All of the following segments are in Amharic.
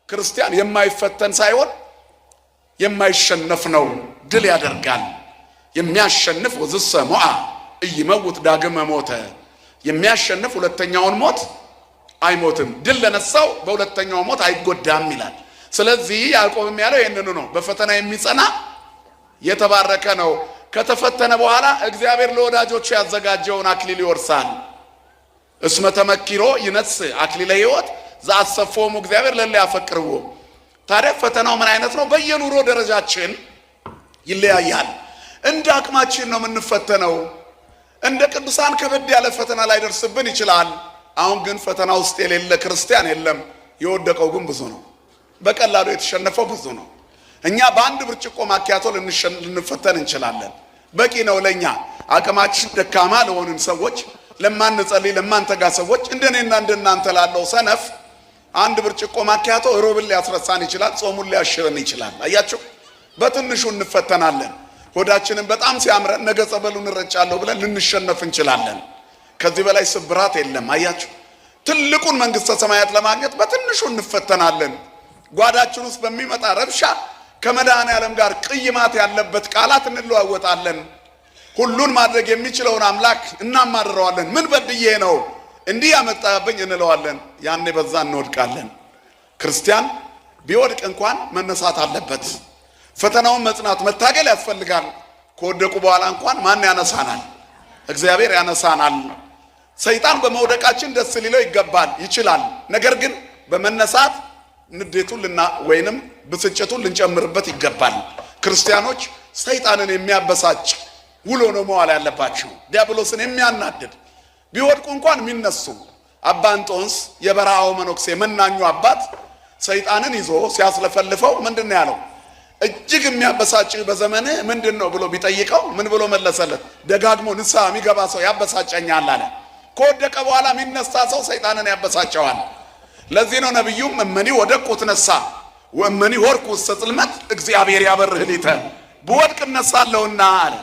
ክርስቲያን የማይፈተን ሳይሆን የማይሸነፍ ነው። ድል ያደርጋል። የሚያሸንፍ ወዝሰ ሞአ ኢይመውት ዳግመ ሞተ፣ የሚያሸንፍ ሁለተኛውን ሞት አይሞትም። ድል ለነሳው በሁለተኛው ሞት አይጎዳም ይላል። ስለዚህ ያዕቆብም ያለው ይህንኑ ነው። በፈተና የሚጸና የተባረከ ነው። ከተፈተነ በኋላ እግዚአብሔር ለወዳጆቹ ያዘጋጀውን አክሊል ይወርሳል። እስመ ተመኪሮ ይነሥእ አክሊለ ሕይወት ዘአሰፎሙ እግዚአብሔር ለእለ ያፈቅርዎ። ታዲያ ፈተናው ምን አይነት ነው? በየኑሮ ደረጃችን ይለያያል። እንደ አቅማችን ነው የምንፈተነው። እንደ ቅዱሳን ከበድ ያለ ፈተና ላይደርስብን ይችላል። አሁን ግን ፈተና ውስጥ የሌለ ክርስቲያን የለም። የወደቀው ግን ብዙ ነው። በቀላሉ የተሸነፈው ብዙ ነው። እኛ በአንድ ብርጭቆ ማኪያቶ ልንፈተን እንችላለን። በቂ ነው ለኛ። አቅማችን ደካማ ለሆንን ሰዎች፣ ለማንጸልይ ለማንተጋ ሰዎች፣ እንደኔና እንደናንተ ላለው ሰነፍ አንድ ብርጭቆ ማኪያቶ ሮብን ሊያስረሳን ይችላል። ጾሙን ሊያሽረን ይችላል። አያችሁ፣ በትንሹ እንፈተናለን። ሆዳችንን በጣም ሲያምረን ነገ ጸበሉን እረጫለሁ ብለን ልንሸነፍ እንችላለን። ከዚህ በላይ ስብራት የለም። አያችሁ፣ ትልቁን መንግስተ ሰማያት ለማግኘት በትንሹ እንፈተናለን። ጓዳችን ውስጥ በሚመጣ ረብሻ ከመድኃኔ ዓለም ጋር ቅይማት ያለበት ቃላት እንለዋወጣለን። ሁሉን ማድረግ የሚችለውን አምላክ እናማርረዋለን። ምን በድዬ ነው እንዲህ ያመጣብኝ እንለዋለን። ያኔ በዛ እንወድቃለን። ክርስቲያን ቢወድቅ እንኳን መነሳት አለበት። ፈተናውን መጽናት መታገል ያስፈልጋል። ከወደቁ በኋላ እንኳን ማን ያነሳናል? እግዚአብሔር ያነሳናል። ሰይጣን በመውደቃችን ደስ ሊለው ይገባል፣ ይችላል። ነገር ግን በመነሳት ንዴቱን ወይንም ብስጭቱን ልንጨምርበት ይገባል። ክርስቲያኖች ሰይጣንን የሚያበሳጭ ውሎ ነው መዋል ያለባቸው። ዲያብሎስን የሚያናድድ ቢወድቁ እንኳን የሚነሱ። አባ እንጦንስ የበረሃው መነኩሴ መናኙ አባት ሰይጣንን ይዞ ሲያስለፈልፈው ምንድን ነው ያለው? እጅግ የሚያበሳጭህ በዘመንህ ምንድን ነው ብሎ ቢጠይቀው ምን ብሎ መለሰለት? ደጋግሞ ንስሐ የሚገባ ሰው ያበሳጨኛል አለ። ከወደቀ በኋላ የሚነሳ ሰው ሰይጣንን ያበሳጨዋል። ለዚህ ነው ነቢዩም እመኒ ወደቅኩ እትነሣ ወእመኒ ሖርኩ ውስተ ጽልመት እግዚአብሔር ያበርህ ሊተ፣ ብወድቅ እነሳለሁና አለ።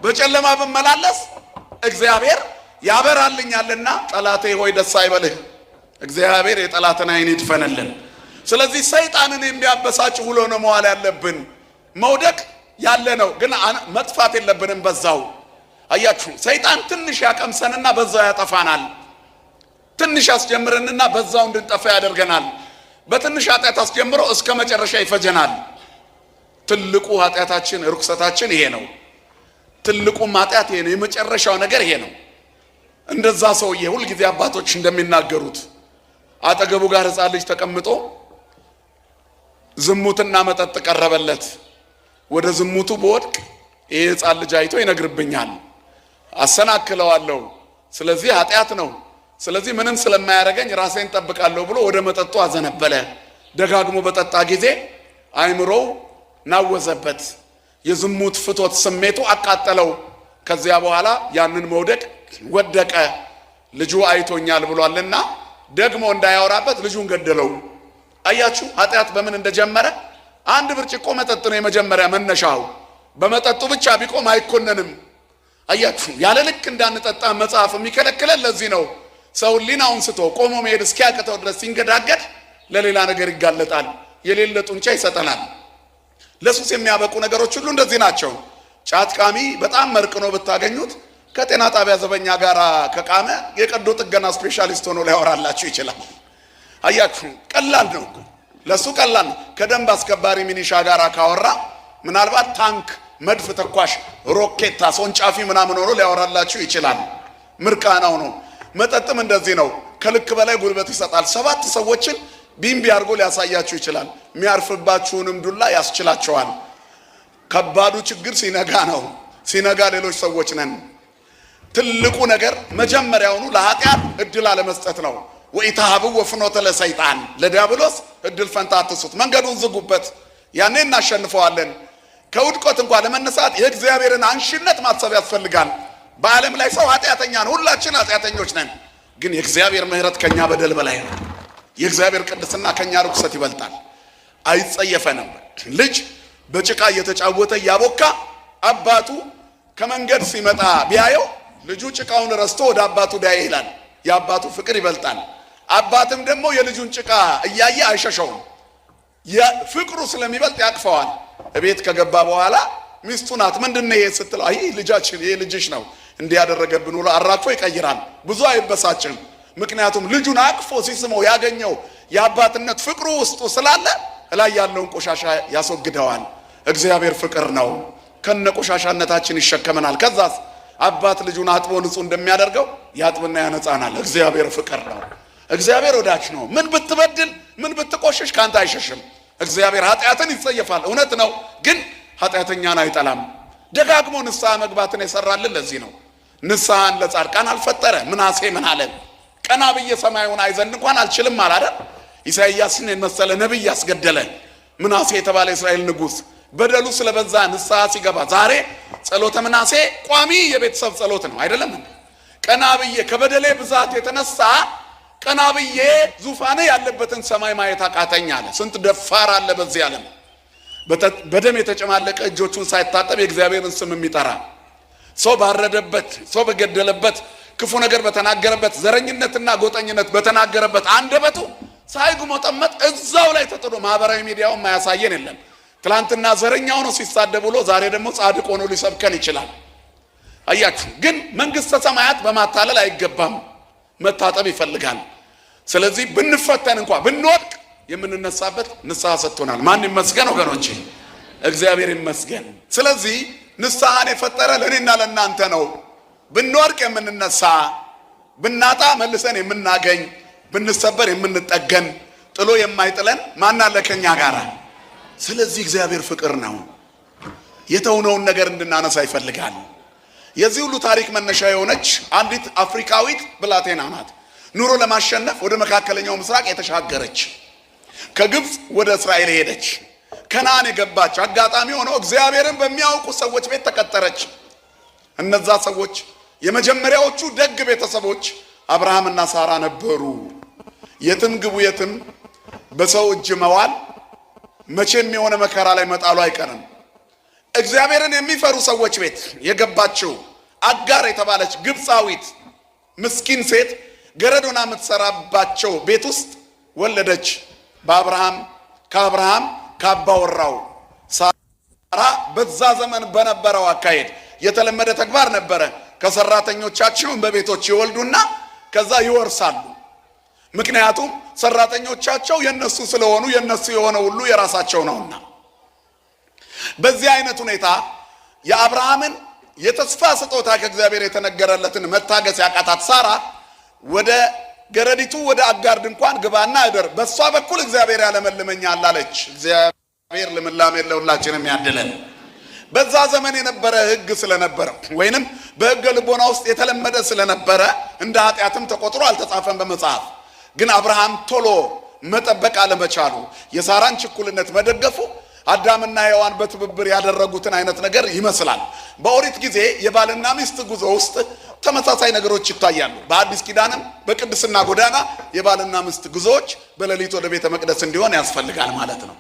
በጨለማ ብመላለስ እግዚአብሔር ያበራልኛልና ጠላቴ ሆይ ደስ አይበልህ። እግዚአብሔር የጠላትን ዓይን ይድፈንልን። ስለዚህ ሰይጣንን የሚያበሳጭ ውሎ ነው መዋል ያለብን። መውደቅ ያለ ነው፣ ግን መጥፋት የለብንም በዛው። አያችሁ፣ ሰይጣን ትንሽ ያቀምሰንና በዛው ያጠፋናል። ትንሽ ያስጀምረንና በዛው እንድንጠፋ ያደርገናል። በትንሽ ኃጢአት አስጀምሮ እስከ መጨረሻ ይፈጀናል። ትልቁ ኃጢአታችን ርኩሰታችን ይሄ ነው። ትልቁም ኃጢአት ይሄ ነው። የመጨረሻው ነገር ይሄ ነው። እንደዛ ሰውዬ ሁልጊዜ አባቶች እንደሚናገሩት አጠገቡ ጋር ሕፃን ልጅ ተቀምጦ ዝሙትና መጠጥ ቀረበለት። ወደ ዝሙቱ ብወድቅ ይሄ ሕፃን ልጅ አይቶ ይነግርብኛል፣ አሰናክለዋለሁ። ስለዚህ ኃጢአት ነው። ስለዚህ ምንም ስለማያደርገኝ ራሴን ጠብቃለሁ ብሎ ወደ መጠጡ አዘነበለ። ደጋግሞ በጠጣ ጊዜ አይምሮው ናወዘበት። የዝሙት ፍቶት ስሜቱ አቃጠለው። ከዚያ በኋላ ያንን መውደቅ ወደቀ። ልጁ አይቶኛል ብሏልና ደግሞ እንዳያወራበት ልጁን ገደለው። አያችሁ ኃጢአት በምን እንደጀመረ። አንድ ብርጭቆ መጠጥ ነው የመጀመሪያ መነሻው። በመጠጡ ብቻ ቢቆም አይኮነንም። አያችሁ ያለ ልክ እንዳንጠጣ መጽሐፍ የሚከለክለን ለዚህ ነው። ሰው ሕሊናውን ስቶ ቆሞ መሄድ እስኪያቅተው ድረስ ሲንገዳገድ ለሌላ ነገር ይጋለጣል። የሌለ ጡንቻ ይሰጠናል። ለሱስ የሚያበቁ ነገሮች ሁሉ እንደዚህ ናቸው። ጫት ቃሚ በጣም መርቅኖ ብታገኙት ከጤና ጣቢያ ዘበኛ ጋር ከቃመ የቀዶ ጥገና specialist ሆኖ ሊያወራላችሁ ይችላል። አያችሁ ቀላል ነው እኮ ለሱ ቀላል ነው። ከደንብ አስከባሪ ሚኒሻ ጋር ካወራ ምናልባት ታንክ፣ መድፍ ተኳሽ፣ ሮኬት አስወንጫፊ ምናምን ሆኖ ሊያወራላችሁ ይችላል። ምርቃናው ነው። መጠጥም እንደዚህ ነው። ከልክ በላይ ጉልበት ይሰጣል። 7 ሰዎችን ቢምቢ አድርጎ ሊያሳያችሁ ይችላል። የሚያርፍባችሁንም ዱላ ያስችላቸዋል። ከባዱ ችግር ሲነጋ ነው። ሲነጋ ሌሎች ሰዎች ነን። ትልቁ ነገር መጀመሪያውኑ ለኃጢአት እድል አለመስጠት ነው። ወኢተሃብዎ ፍኖተ ለሰይጣን፣ ለዲያብሎስ እድል ፈንታ አትስጡት፣ መንገዱን ዝጉበት፣ ያኔ እናሸንፈዋለን። ከውድቀት እንኳን ለመነሳት የእግዚአብሔርን አንሺነት ማሰብ ያስፈልጋል። በዓለም ላይ ሰው ኃጢአተኛ ነው። ሁላችን ኃጢአተኞች ነን። ግን የእግዚአብሔር ምሕረት ከኛ በደል በላይ ነው። የእግዚአብሔር ቅድስና ከኛ ርኩሰት ይበልጣል። አይጸየፈንም። ልጅ በጭቃ እየተጫወተ እያቦካ አባቱ ከመንገድ ሲመጣ ቢያየው ልጁ ጭቃውን ረስቶ ወደ አባቱ ዳይ ይላል። የአባቱ ፍቅር ይበልጣል። አባትም ደግሞ የልጁን ጭቃ እያየ አይሸሸውም። ፍቅሩ ስለሚበልጥ ያቅፈዋል። እቤት ከገባ በኋላ ሚስቱ ናት። ምንድን ነው ይሄ ስትለው፣ አይ ልጃችን፣ ይሄ ልጅሽ ነው እንዲህ ያደረገብን ብሎ አራግፎ ይቀይራል። ብዙ አይበሳጭም። ምክንያቱም ልጁን አቅፎ ሲስመው ያገኘው የአባትነት ፍቅሩ ውስጡ ስላለ እላይ ያለውን ቆሻሻ ያስወግደዋል። እግዚአብሔር ፍቅር ነው። ከነ ቆሻሻነታችን ይሸከመናል። ከዛስ አባት ልጁን አጥቦ ንጹሕ እንደሚያደርገው ያጥብና ያነጻናል። እግዚአብሔር ፍቅር ነው። እግዚአብሔር ወዳጅ ነው። ምን ብትበድል፣ ምን ብትቆሽሽ ከአንተ አይሸሽም። እግዚአብሔር ኃጢአትን ይጸየፋል፣ እውነት ነው። ግን ኃጢአተኛን አይጠላም። ደጋግሞ ንስሐ መግባትን የሰራልን ለዚህ ነው። ንስሐን ለጻድቃን አልፈጠረ። ምናሴ ምን አለ? ቀና ብዬ ሰማዩን አይ ዘንድ እንኳን አልችልም አለ አይደል? ኢሳይያስን የመሰለ ነቢይ ያስገደለ ምናሴ የተባለ የእስራኤል ንጉሥ በደሉ ስለበዛ ንስሐ ሲገባ፣ ዛሬ ጸሎተ ምናሴ ቋሚ የቤተሰብ ጸሎት ነው። አይደለም እንዴ? ቀና ብዬ ከበደሌ ብዛት የተነሳ ቀና ብዬ ዙፋን ያለበትን ሰማይ ማየት አቃተኝ አለ። ስንት ደፋር አለ በዚህ ዓለም፣ በደም የተጨማለቀ እጆቹን ሳይታጠብ የእግዚአብሔርን ስም የሚጠራ፣ ሰው ባረደበት፣ ሰው በገደለበት፣ ክፉ ነገር በተናገረበት፣ ዘረኝነትና ጎጠኝነት በተናገረበት አንደበቱ ሳይጉመጠመጥ እዛው ላይ ተጥዶ ማህበራዊ ሚዲያውን ማያሳየን የለም። ትላንትና ዘረኛ ሆኖ ሲሳደብ ውሎ ዛሬ ደግሞ ጻድቅ ሆኖ ሊሰብከን ይችላል። አያችሁ፣ ግን መንግስተ ሰማያት በማታለል አይገባም፣ መታጠብ ይፈልጋል። ስለዚህ ብንፈተን እንኳ ብንወድቅ የምንነሳበት ንስሐ ሰጥቶናል። ማን ይመስገን ወገኖቼ? እግዚአብሔር ይመስገን። ስለዚህ ንስሐን የፈጠረ ለእኔና ለእናንተ ነው። ብንወድቅ የምንነሳ፣ ብናጣ መልሰን የምናገኝ፣ ብንሰበር የምንጠገን፣ ጥሎ የማይጥለን ማን አለ ከኛ ጋር? ስለዚህ እግዚአብሔር ፍቅር ነው። የተውነውን ነገር እንድናነሳ ይፈልጋል። የዚህ ሁሉ ታሪክ መነሻ የሆነች አንዲት አፍሪካዊት ብላቴና ናት። ኑሮ ለማሸነፍ ወደ መካከለኛው ምስራቅ የተሻገረች፣ ከግብፅ ወደ እስራኤል ሄደች፣ ከነአን የገባች፣ አጋጣሚ ሆኖ እግዚአብሔርን በሚያውቁ ሰዎች ቤት ተቀጠረች። እነዛ ሰዎች የመጀመሪያዎቹ ደግ ቤተሰቦች አብርሃምና ሳራ ነበሩ። የትም ግቡ የትም በሰው እጅ መዋል መቼም የሆነ መከራ ላይ መጣሉ አይቀርም። እግዚአብሔርን የሚፈሩ ሰዎች ቤት የገባችው አጋር የተባለች ግብፃዊት ምስኪን ሴት ገረድ ሆና የምትሰራባቸው ቤት ውስጥ ወለደች። በአብርሃም ከአብርሃም ካባወራው ሳራ። በዛ ዘመን በነበረው አካሄድ የተለመደ ተግባር ነበረ። ከሰራተኞቻቸውን በቤቶች ይወልዱና ከዛ ይወርሳሉ። ምክንያቱም ሰራተኞቻቸው የነሱ ስለሆኑ የነሱ የሆነ ሁሉ የራሳቸው ነውና። በዚህ አይነት ሁኔታ የአብርሃምን የተስፋ ስጦታ ከእግዚአብሔር የተነገረለትን መታገስ ያቃታት ሳራ ወደ ገረዲቱ ወደ አጋር ድንኳን ግባና እደር፣ በእሷ በኩል እግዚአብሔር ያለመልመኛል አለች። እግዚአብሔር ልምላሜ ለሁላችንም ያድለን። በዛ ዘመን የነበረ ሕግ ስለነበረ ወይንም በሕገ ልቦና ውስጥ የተለመደ ስለነበረ እንደ ኃጢአትም ተቆጥሮ አልተጻፈም በመጽሐፍ። ግን አብርሃም ቶሎ መጠበቅ አለመቻሉ፣ የሳራን ችኩልነት መደገፉ አዳምና ሔዋን በትብብር ያደረጉትን አይነት ነገር ይመስላል። በኦሪት ጊዜ የባልና ሚስት ጉዞ ውስጥ ተመሳሳይ ነገሮች ይታያሉ። በአዲስ ኪዳንም በቅድስና ጎዳና የባልና ሚስት ጉዞዎች በሌሊት ወደ ቤተ መቅደስ እንዲሆን ያስፈልጋል ማለት ነው።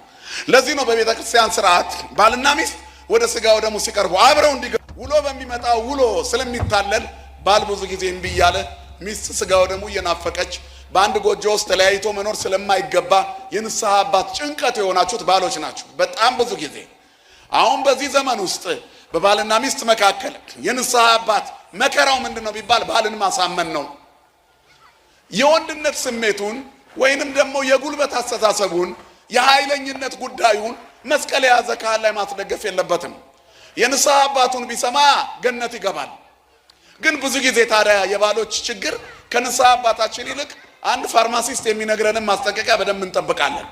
ለዚህ ነው በቤተ ክርስቲያን ስርዓት ባልና ሚስት ወደ ስጋ ወደሙ ሲቀርቡ አብረው እንዲገቡ። ውሎ በሚመጣው ውሎ ስለሚታለል ባል ብዙ ጊዜ እምቢ እያለ፣ ሚስት ስጋ ወደሙ እየናፈቀች በአንድ ጎጆ ውስጥ ተለያይቶ መኖር ስለማይገባ የንስሐ አባት ጭንቀት የሆናችሁት ባሎች ናችሁ። በጣም ብዙ ጊዜ አሁን በዚህ ዘመን ውስጥ በባልና ሚስት መካከል የንስሐ አባት መከራው ምንድን ነው ቢባል ባልን ማሳመን ነው። የወንድነት ስሜቱን ወይንም ደግሞ የጉልበት አስተሳሰቡን፣ የኃይለኝነት ጉዳዩን መስቀል የያዘ ካህን ላይ ማስደገፍ የለበትም። የንስሐ አባቱን ቢሰማ ገነት ይገባል። ግን ብዙ ጊዜ ታዲያ የባሎች ችግር ከንስሐ አባታችን ይልቅ አንድ ፋርማሲስት የሚነግረንን ማስጠንቀቂያ በደንብ እንጠብቃለን።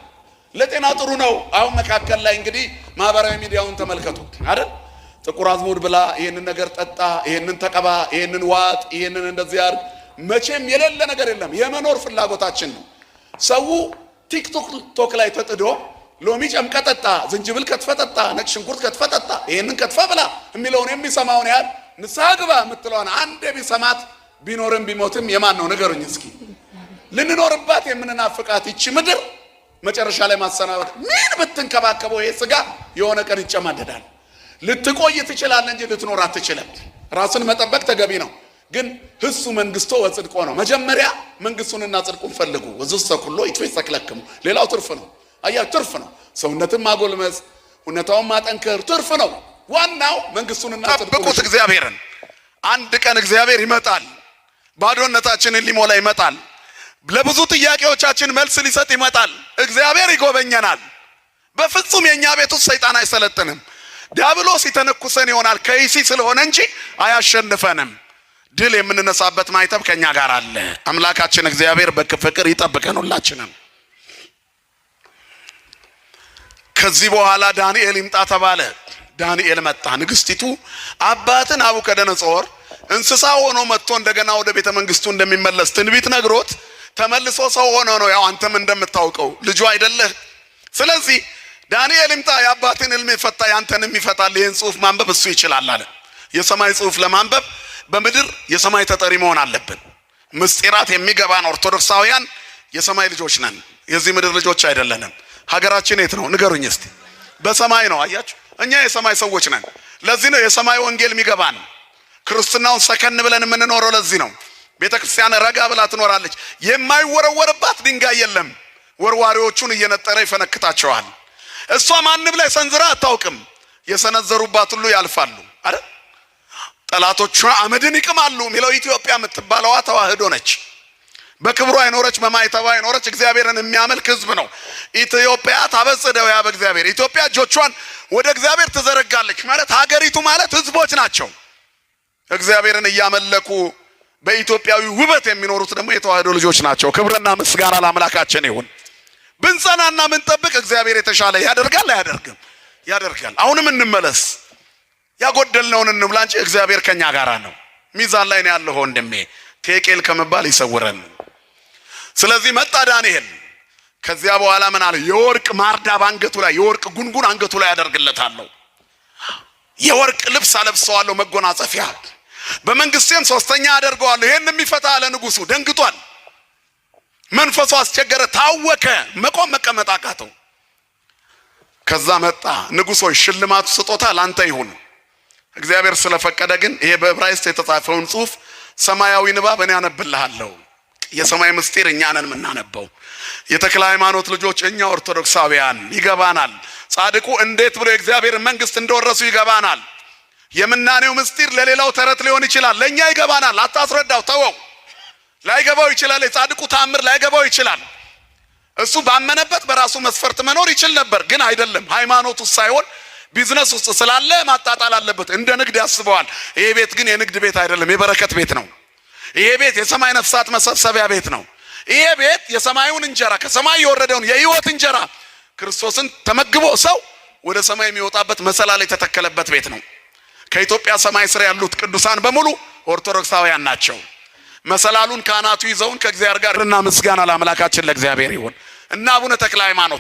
ለጤና ጥሩ ነው። አሁን መካከል ላይ እንግዲህ ማህበራዊ ሚዲያውን ተመልከቱ አይደል? ጥቁር አዝሙድ ብላ፣ ይሄንን ነገር ጠጣ፣ ይሄንን ተቀባ፣ ይሄንን ዋጥ፣ ይሄንን እንደዚህ አድርግ። መቼም የሌለ ነገር የለም። የመኖር ፍላጎታችን ነው። ሰው ቲክቶክ ላይ ተጥዶ ሎሚ ጨምቀህ ጠጣ፣ ዝንጅብል ከትፈህ ጠጣ፣ ነጭ ሽንኩርት ከትፈህ ጠጣ፣ ይሄንን ከትፈህ ብላ የሚለውን የሚሰማውን ያህል ንስሐ ግባ የምትለዋን አንዴ ቢሰማት ቢኖርም ቢሞትም የማን ነው ንገሩኝ እስኪ። ልንኖርባት የምንናፍቃት ይቺ ምድር መጨረሻ ላይ ማሰናበት፣ ምን ብትንከባከበው ይሄ ስጋ የሆነ ቀን ይጨማደዳል። ልትቆይ ትችላለህ እንጂ ልትኖር አትችልም። ራስን መጠበቅ ተገቢ ነው። ግን ህሱ መንግስቶ ወጽድቆ ነው። መጀመሪያ መንግስቱንና ጽድቁን ፈልጉ። ወዝሰ ኩሎ ይትፌሰክ ለክሙ። ሌላው ትርፍ ነው። አያ ትርፍ ነው። ሰውነትን ማጎልመስ፣ ሁኔታውን ማጠንከር ትርፍ ነው። ዋናው መንግስቱንና ጠብቁት እግዚአብሔርን። አንድ ቀን እግዚአብሔር ይመጣል። ባዶነታችንን ሊሞላ ይመጣል። ለብዙ ጥያቄዎቻችን መልስ ሊሰጥ ይመጣል። እግዚአብሔር ይጎበኘናል። በፍጹም የእኛ ቤት ውስጥ ሰይጣን አይሰለጥንም። ዲያብሎስ ይተነኩሰን ይሆናል ከይሲ ስለሆነ እንጂ አያሸንፈንም። ድል የምንነሳበት ማይተብ ከኛ ጋር አለ። አምላካችን እግዚአብሔር በፍቅር ይጠብቀን ሁላችንም። ከዚህ በኋላ ዳንኤል ይምጣ ተባለ። ዳንኤል መጣ። ንግስቲቱ አባትን ናቡከደነጾር እንስሳ ሆኖ መጥቶ እንደገና ወደ ቤተ መንግስቱ እንደሚመለስ ትንቢት ነግሮት ተመልሶ ሰው ሆኖ ነው። ያው አንተም እንደምታውቀው ልጁ አይደለህ። ስለዚህ ዳንኤል ይምጣ፣ የአባትን ሕልም የፈታ ያንተንም ይፈታል። ይህን ጽሑፍ ማንበብ እሱ ይችላል አለ። የሰማይ ጽሑፍ ለማንበብ በምድር የሰማይ ተጠሪ መሆን አለብን። ምስጢራት የሚገባን ኦርቶዶክሳውያን የሰማይ ልጆች ነን፣ የዚህ ምድር ልጆች አይደለንም። ሀገራችን የት ነው ንገሩኝ እስቲ? በሰማይ ነው። አያችሁ፣ እኛ የሰማይ ሰዎች ነን። ለዚህ ነው የሰማይ ወንጌል የሚገባን። ክርስትናውን ሰከን ብለን የምንኖረው ለዚህ ነው። ቤተ ክርስቲያን ረጋ ብላ ትኖራለች። የማይወረወርባት ድንጋይ የለም። ወርዋሪዎቹን እየነጠረ ይፈነክታቸዋል። እሷ ማንም ላይ ሰንዝራ አታውቅም። የሰነዘሩባት ሁሉ ያልፋሉ። አረ ጠላቶቿ አመድን ይቅማሉ የሚለው ኢትዮጵያ የምትባለዋ ተዋህዶ ነች። በክብሯ የኖረች በማይተባ የኖረች እግዚአብሔርን የሚያመልክ ሕዝብ ነው። ኢትዮጵያ ታበጽሕ እደዊሃ በእግዚአብሔር። ኢትዮጵያ እጆቿን ወደ እግዚአብሔር ትዘረጋለች ማለት ሀገሪቱ ማለት ሕዝቦች ናቸው። እግዚአብሔርን እያመለኩ በኢትዮጵያዊ ውበት የሚኖሩት ደግሞ የተዋህዶ ልጆች ናቸው። ክብርና ምስጋና ለአምላካችን ይሁን። ብንጸናና ብንጠብቅ እግዚአብሔር የተሻለ ያደርጋል። አያደርግም? ያደርጋል። አሁንም እንመለስ፣ ያጎደልነውን እንብላ እንጂ እግዚአብሔር ከኛ ጋር ነው። ሚዛን ላይ ነው ያለው ወንድሜ። ቴቄል ከመባል ይሰውረን። ስለዚህ መጣ ዳንኤል። ከዚያ በኋላ ምን አለ? የወርቅ ማርዳ በአንገቱ ላይ የወርቅ ጉንጉን አንገቱ ላይ ያደርግለታለሁ፣ የወርቅ ልብስ አለብሰዋለሁ፣ መጎናጸፊያ በመንግስቴም ሶስተኛ አደርገዋለሁ። ይሄን የሚፈታ አለ ንጉሱ። ደንግጧል። መንፈሱ አስቸገረ፣ ታወከ፣ መቆም መቀመጥ አቃተው። ከዛ መጣ ንጉሶች፣ ሽልማቱ ስጦታ ላንተ ይሁን። እግዚአብሔር ስለፈቀደ ግን ይሄ በዕብራይስጥ የተጻፈውን ጽሑፍ ሰማያዊ ንባብ እኔ አነብልሃለሁ። የሰማይ ምስጢር እኛ ነን የምናነበው። የተክለ ሃይማኖት ልጆች እኛ ኦርቶዶክሳውያን ይገባናል። ጻድቁ እንዴት ብሎ የእግዚአብሔርን መንግስት እንደወረሱ ይገባናል። የምናኔው ምስጢር ለሌላው ተረት ሊሆን ይችላል፣ ለእኛ ይገባናል። አታስረዳው፣ ተወው። ላይገባው ይችላል። የጻድቁ ታምር ላይገባው ይችላል። እሱ ባመነበት በራሱ መስፈርት መኖር ይችል ነበር፣ ግን አይደለም። ሃይማኖቱ ሳይሆን ቢዝነስ ውስጥ ስላለ ማጣጣል አለበት። እንደ ንግድ ያስበዋል። ይሄ ቤት ግን የንግድ ቤት አይደለም፣ የበረከት ቤት ነው። ይሄ ቤት የሰማይ ነፍሳት መሰብሰቢያ ቤት ነው። ይሄ ቤት የሰማዩን እንጀራ ከሰማይ የወረደውን የሕይወት እንጀራ ክርስቶስን ተመግቦ ሰው ወደ ሰማይ የሚወጣበት መሰላል የተተከለበት ቤት ነው። ከኢትዮጵያ ሰማይ ስር ያሉት ቅዱሳን በሙሉ ኦርቶዶክሳውያን ናቸው። መሰላሉን ካህናቱ ይዘውን ከእግዚአብሔር ጋር እና ምስጋና ለአምላካችን ለእግዚአብሔር ይሁን እና አቡነ ተክለ ሃይማኖት